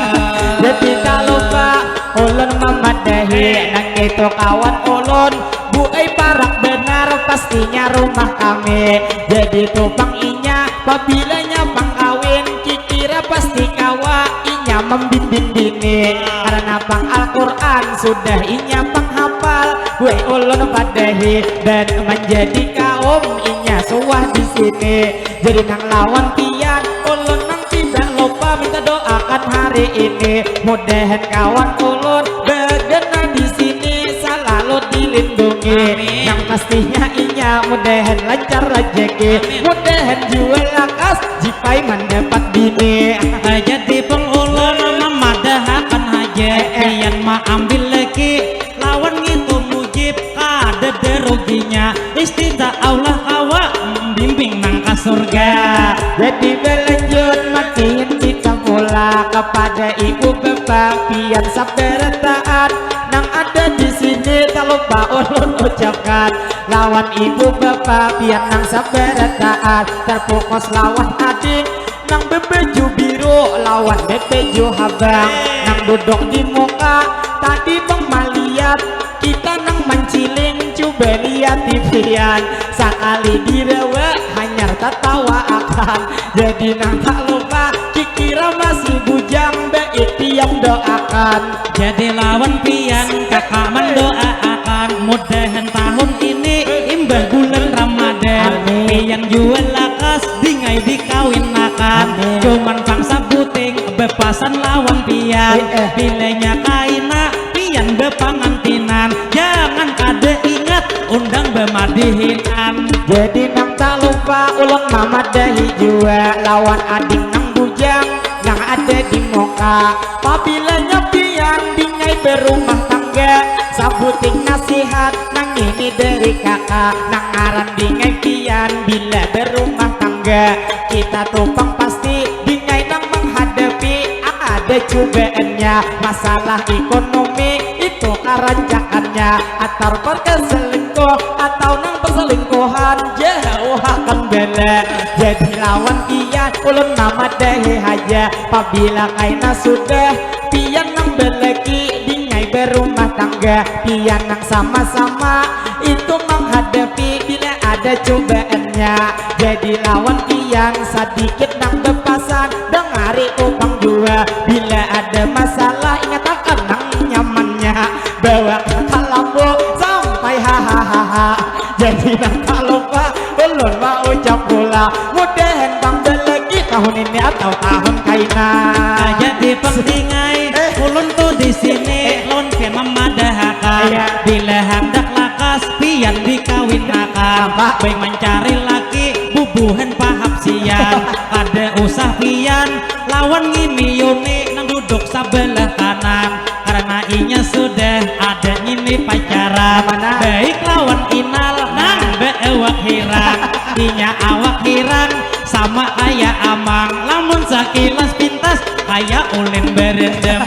Jadi kalupa ulun mamadahi, eh, nang itu kawan ulun. Bu ai parak banar pastinya rumah kami. Jadi tu pang inya pabilanya pang kawin, kikira pasti kawa inya mambimbing bini. Karena pang Al-Quran sudah inya pang hafal. Wai ulun padahi dan manjadi kaum inya suah di sini. Jadi nang lawan pian ulun nang tidak lupa minta doakan hari ini. Mudahan kawan ulun bagana di sini salalu dilindungi. Amin. Yang pastinya inya mudahan lancar rezeki. Amin. Mudahan jua lakas Jipai mandapat bini. Eh, jadi pang ulun mamadahakan haja. Eh, eh. Pian maambil laki lawan ngitu Mujib kadada ruginya. Insya Allah kawa bimbing nang ka surga. Jadi balanjut matiin kita pula kepada ibu bapa pian sabarataan nang ada di sini, tak lupa ulun ucapkan lawan ibu bapa pian nang sabarataan, terfokus lawan ading nang bebaju biru lawan bebaju habang nang duduk di muka tadi pang maliat kita nang manciling, cuba lihat di pian sakali dirawa hanyar tatawa akan. Jadi nang tak lupa kikira masih bujang, baik pian doakan. Jadi lawan pian kakak mendoaakan mudahan tahun ini imbah bulan Ramadan. Amin. Pian jua lakas dingai dikawinakan. Amin. Cuman pang sabuting bepasan lawan pian. Eh, eh. Bilanya kaina pian bepangantinan, jangan kada ingat undang bemadihinan. Jadi nang tak lupa ulun mamadahi jua lawan ading nang bujang nang ada di muka. Pabilanya pian dingai berumah tangga, sabuting nasihat nang ini dari kakak, nang ngaran dingai pian bila berumah tangga. Kita tu pang pasti dingai nang menghadapi ada cubaannya, masalah ekonomi itu karancakannya, atar perselingkuh atau nang perselingkuhan jauhakan bala. Jadi lawan pian ulun mamadahi haja, pabila kaina sudah pian nang balaki dingai berumah tangga, pian nang sama-sama itu menghadapi bila ada cubaannya. Jadi lawan pian sadikit nang bepasan, dengari tu pang jua. Bila ada masalah ingatakan nang nyamannya, bawa ka kalambu sampai hahaha. Jadi nang tak lupa ulun maucap pula, mudahan pang balaki tahun ini atau Tahun kaina. Jadi pang dingai, eh, ulun tu di sini, eh, lawan pian mamadahakan. Iya. Bila handak lakas, pian dikawinakan. Apa? Baik mancari laki, bubuhan pahapsian. Kada usah pian lawan ngini Yuni nang duduk sabelah kanan. Karena inya sudah ada ngini pacaran. Mana? Baik lawan Inal nang beawak hirang. Inya awak hirang sama kaya amang. Lamun sakilas pintas kaya ulin berendam.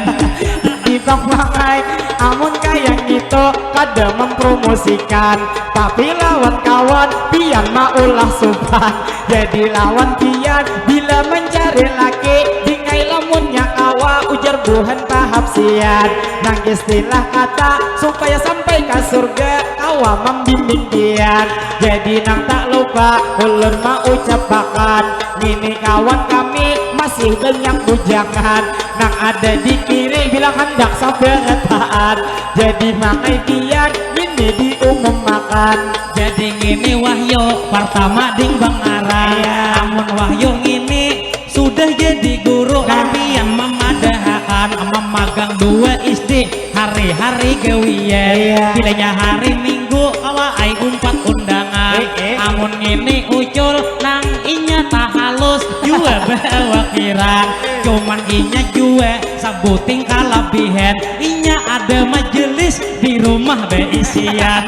Di bang mangai, amun kaya ngitu kada mempromosikan. Tapi lawan kawan pian maulah supan. Jadi lawan pian bila mencari laki, dingai lamunnya kawa, ujar buhan pahapsian. Nang istilah kata supaya sampai ka surga, kawa mambimbing pian. Jadi nang tak lupa ulun maucapakan, ngini kawan kami masih banyak bujangan. Nang ada di kiri bilang handak sabarataan. Jadi mangai pian ngini diumumakan. Jadi ngini Wahyu, partama ding bangaran. Iya. Amun Wahyu ngini sudah jadi guru, nah, pian mamadahakan mamagang dua S D hari-hari gawian. Iya. Bilanya hari Minggu kawa ai umpat undangan. Eh, eh. Amun ngini Ucul nang inya tahalus jua baawak hirang. Cuman inya jua sabuting kalabihan, inya ada majelis di rumah beisian.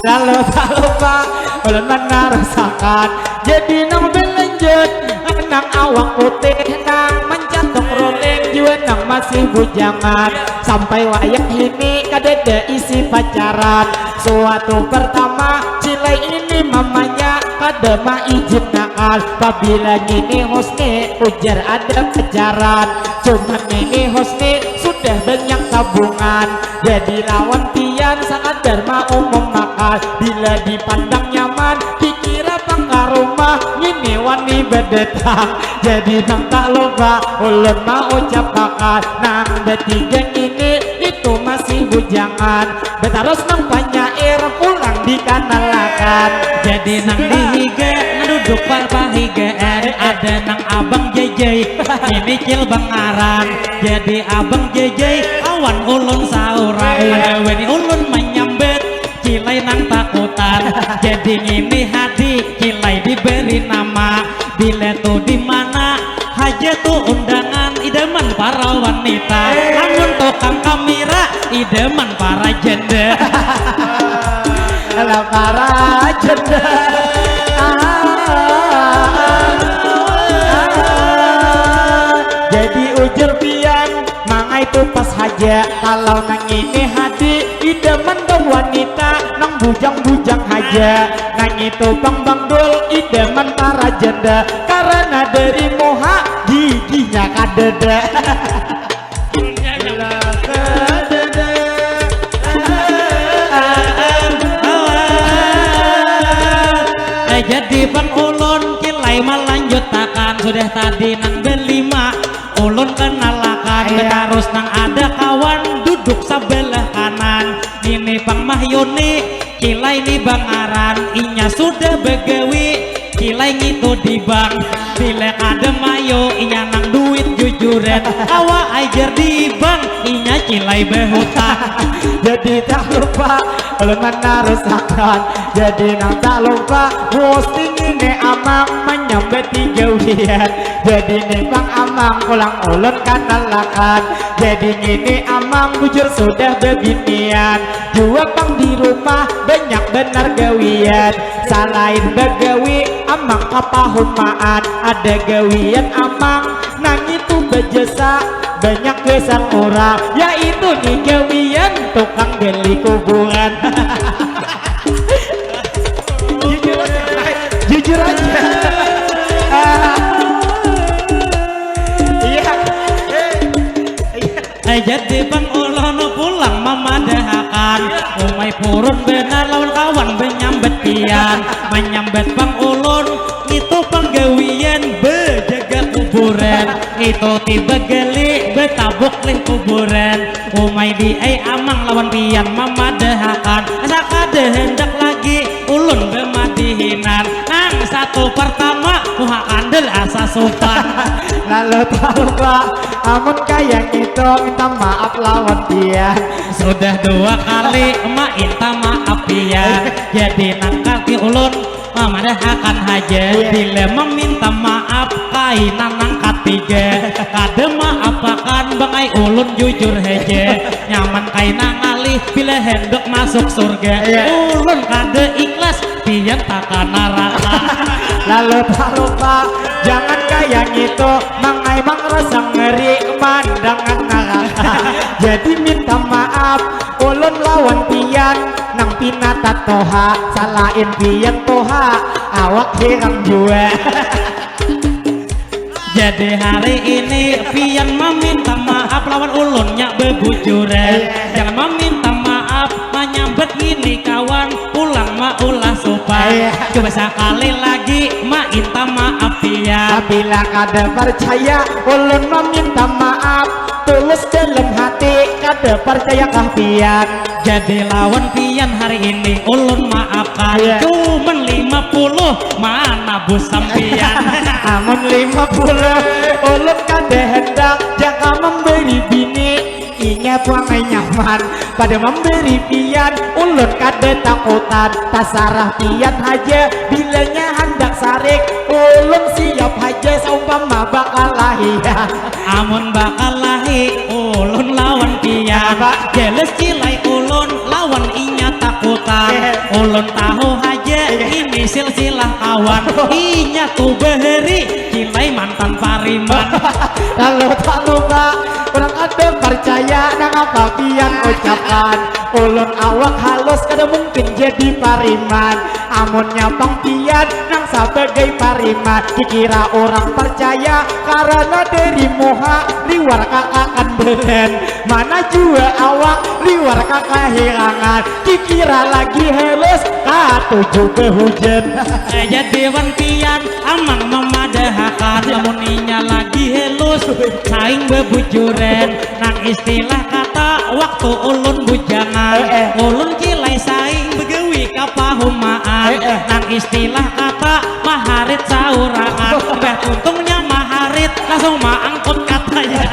Lalu tak lupa ulun menarusakan, jadi nang belanjut, nang awak putih, nang mencatok rolling, jua nang masih bujangan. Sampai wayah ini kadada isi pacaran. Suatu pertama, cilai ini mamanya kada maijin nakal. Pabila ngini Husni ujar ada pacaran. Cuman ngini Husni sudah banyak tabungan. Jadi lawan pian sakadar maumum nakal. Bila dipandang nyaman, dikira pang ka rumah, ngini wani badatang. Jadi nang tak lupa ulun maucapakan, nang batiga ngini itu masih bujangan. Batarus nang panyair pulang dikanalakan. Jadi nang di higa, nang duduk parpahigaan, ada nang abang Jajai, ini cil bangaran. Jadi abang Jajai, kawan ulun saurang. Iya. Kada wani ulun manyambat, cilai nang takutan. Jadi ngini Hadi, cilai diberi nama. Bila tu di mana haja tu undangan, idaman para wanita. Amun tukang kamera, idaman para janda. Lah para janda. Ah, ah, ah. Jadi ujar pian, mangai tu pas haja. Kalau nang ini Hadi, idaman dong wanita, nang bujang-bujang haja. Nang itu pang Bang Dul, idaman para janda. Karena dari muha, giginya kadada. Eh, jadi pang ulun kilai malanjutakan, sudah tadi nang berlima ulun kenalakan. Iya. Tarus nang ada kawan duduk sabelah kanan. Ini pang Mahyuni, kilai ni bangaran, inya sudah bagawi, kilai ngitu di bank. Bila kada mayo, inya nang duit jujuran. Kawa ajar di bank, inya kilai bahutang. Jadi tak lupa, ulun manarusakan. Jadi nang tak lupa, posting ini amang manyambati gawian. Jadi ni pang amang pulang ulun kanalakan. Jadi ngini amang bujur sudah bebinian. Jua pang di rumah banyak banar gawian. Salain bagawi amang kapahumaan, ada gawian amang nang itu bajasa banyak gasan urang, yaitu ni gawian tukang gali kuburan. Jujur aja. Jujur aja. Ah. Iya. Eh, iya. Eh, jadi pang ulun pulang mamadahakan, umai purun banar lawan kawan banyambat pian. Manyambat pang ulun, itu panggawian bajaga kuburan. Itu tiba gali batabuk lih kuburan. Umai di ai amang lawan pian mamadahakan, asa kada handak lagi ulun bamadihinan. Nang satu pertama, muha kanda asa supan. Lalu tahu pak, amun kaya itu minta maaf lawan dia. Sudah dua kali ma inta maaf ya. Jadi nangkati ulun mamadahakan haja. Bila meminta maaf kaina nang katiga. Kada maapakan bangai ulun jujur haja. Nyaman kaina ngalih bila hendak masuk surga. Ulun kada ikhlas pian taka naraka. Lalu tarupa, jangan kaya ngitu, mangai mangrasa ngeri mandangan naraka. Jadi minta maaf ulun lawan pian nang pina tatoha, salain pian toha awak hirang jua. Jadi hari ini pian maminta maaf lawan ulunnya bebujuran. Jangan maminta maaf manyambat gini kawan, pulang maulah supan. Coba sakali lagi mainta maaf pian. Apabila kada percaya ulun maminta maaf tulus dalam hati, kada percaya kah pian? Jadi lawan pian hari ini ulun maafkan. Cuman lima puluh mana bus sampian. Amun lima puluh ulun kada hendak jaka memberi bini. Inya puangai nyaman pada memberi pian. Ulun kada takutan, tasarah pian haja. Bilanya handak sarik ulun siap haja saumpama bakalahian. Amun bakalahi ulun lawan pian. Jelas cilai ulun lawan inya takutan. Ulun tahu haja ini silsilah kawan. Inya tu bahari cilai mantan pariman. Lalu tak lupa orang ada percaya nang apa pian ucapkan. Ulun awak halus kada mungkin jadi pariman. Amunnya pang pian nang sabagai pariman, dikira orang percaya karena dari muha liwar kakakan belen. Mana jua awak liwar kakahirangan, dikira lagi halus katuju behujan. Jadi wan pian amang mamadahakan lamun inya lagi halus saing bebujuran. Nang istilah kata waktu ulun bujangan, ulun cilai saing begawi ka pahumaan. Nang istilah kata maharit saurangan, imbah tuntungnya maharit langsung maangkut katayan.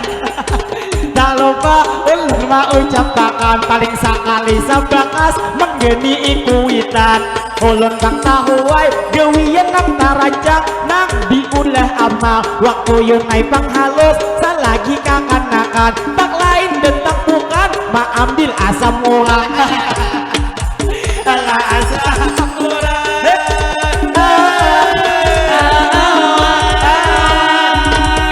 Tak lupa ulun maucapakan paling sakali sabakas menggeni kuitan. Ulun pang tahu ai gawian nang tarancak nang diulah amal. Waktu yunai pang halus salagi kakanakan, tak lain dan tak bukan maambil asam urat. Alah asam urat.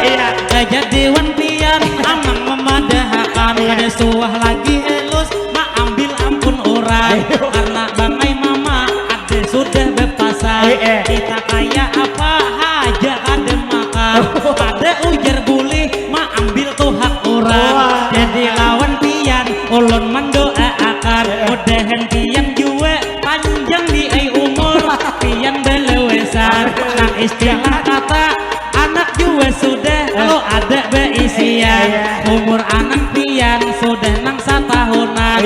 Iya. Jadi wan pian amang mamadahakan kada suah lagi halus maambil ampun urang karena bangai mama ada sudah bapasang. Kita kaya apa haja kada makan. Ada ujar bulih maambil tu hak urang. Jadi lawan pian ulun mandoaakan mudahan pian jua panjang di ai umur. Pian balawasan nang istilah kata anak jua sudah lo ada baisian. Umur anak pian sudah nang satahunan.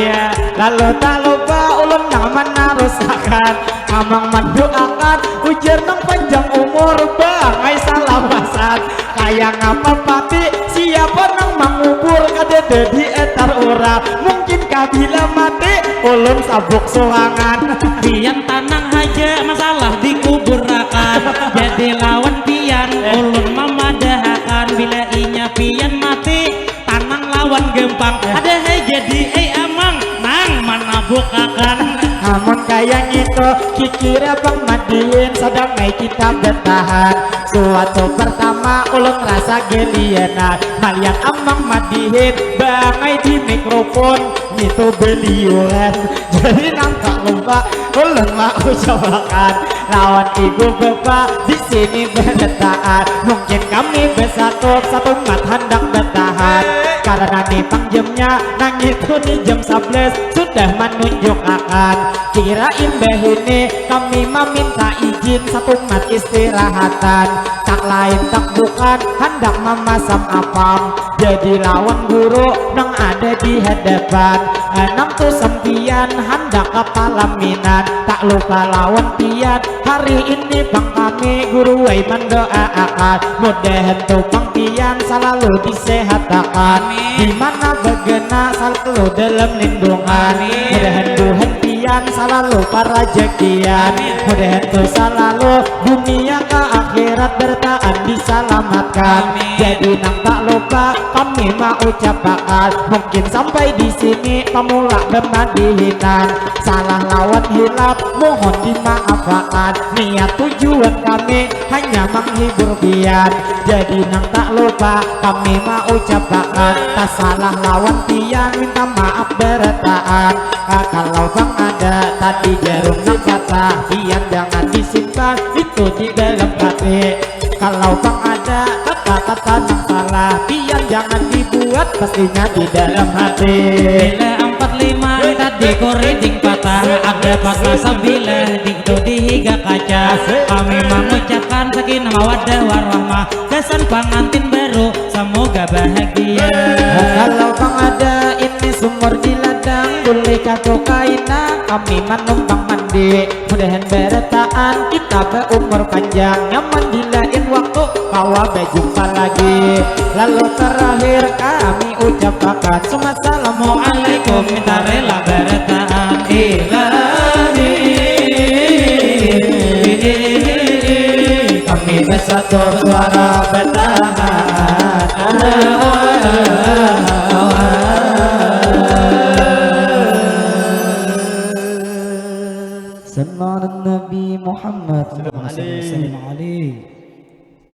Lalu tak lupa ulun nang manarusakan. Amang mandoakan ujar nang panjang umur bangai salawasan. Kaya ngapa pati siapa nang mangubur kada dadi etar urang. Mungkin kah bila mati ulun sabuk surangan. Pian tanang haja masalah dikuburakan. Jadi lawan pian ulun mamadahakan bila inya pian mati. Tanang lawan gampang ada haja di ai amang nang manabukakan. Amun kaya ngitu kikira pang madihin sadang ai kita batahan. Suatu pertama ulun rasa gelianan malihat amang madihin bangai di mikrofon ngitu beliuran. Jadi nang tak lupa ulun maucapakan lawan ibu bapa di sini barataan. Mungkin kami basatu satumat handak batahan karena ni pang jamnya nang itu ni jam sabelas sudah manunjukakan. Kira imbah ini kami maminta izin satumat istirahatan. Tak lain tak bukan handak mamasang apam, jadi lawan guru nang ada di hadapan. Anang tu sampiyan handak ka palaminan, tak lupa lawan pian. Hari ini pang kami guru ai mandoaakan, mudahan tu pang pian salalu disehatakan. Di mana bagana salalu dalam lindungan. Mudahan Tuhan pian salalu parajakian. Mudahan tu salalu dunia ka akhirat bertaan disalamatkan. Jadi nang tak lupa kami maucapakan, mungkin sampai di sini pamula bamadihinan. Salah lawan hilap mohon dimaafakan. Niat tujuan kami hanya menghibur pian. Jadi nang tak lupa kami maucapakan, tasalah lawan pian minta maaf berataan. Ah, kalau pang ada tadi jarum nang patah, pian jangan disimpan itu di dalam hati. Kalau pang ada kata-kata nang salah, pian jangan dibuat, pastinya di dalam hati. Bila empat lima tadi kuriding patah, ada patah sabilah di tu di higa kaca. Kami mengucapkan sakinah mawaddah warahmah, kesan pangantin baru semoga bahagia. Kalau pang ada ini sumur di ladang, boleh katu kaina kami manumpang mandi. Mudahan berataan kita berumur panjang, nyaman di lain waktu kawa berjumpa lagi. Lalu terakhir kami ucapakan summa assalamualaikum, minta rela berataan ilahi. Kami bersatu suara bertahan. Sallallahu Nabi Muhammad.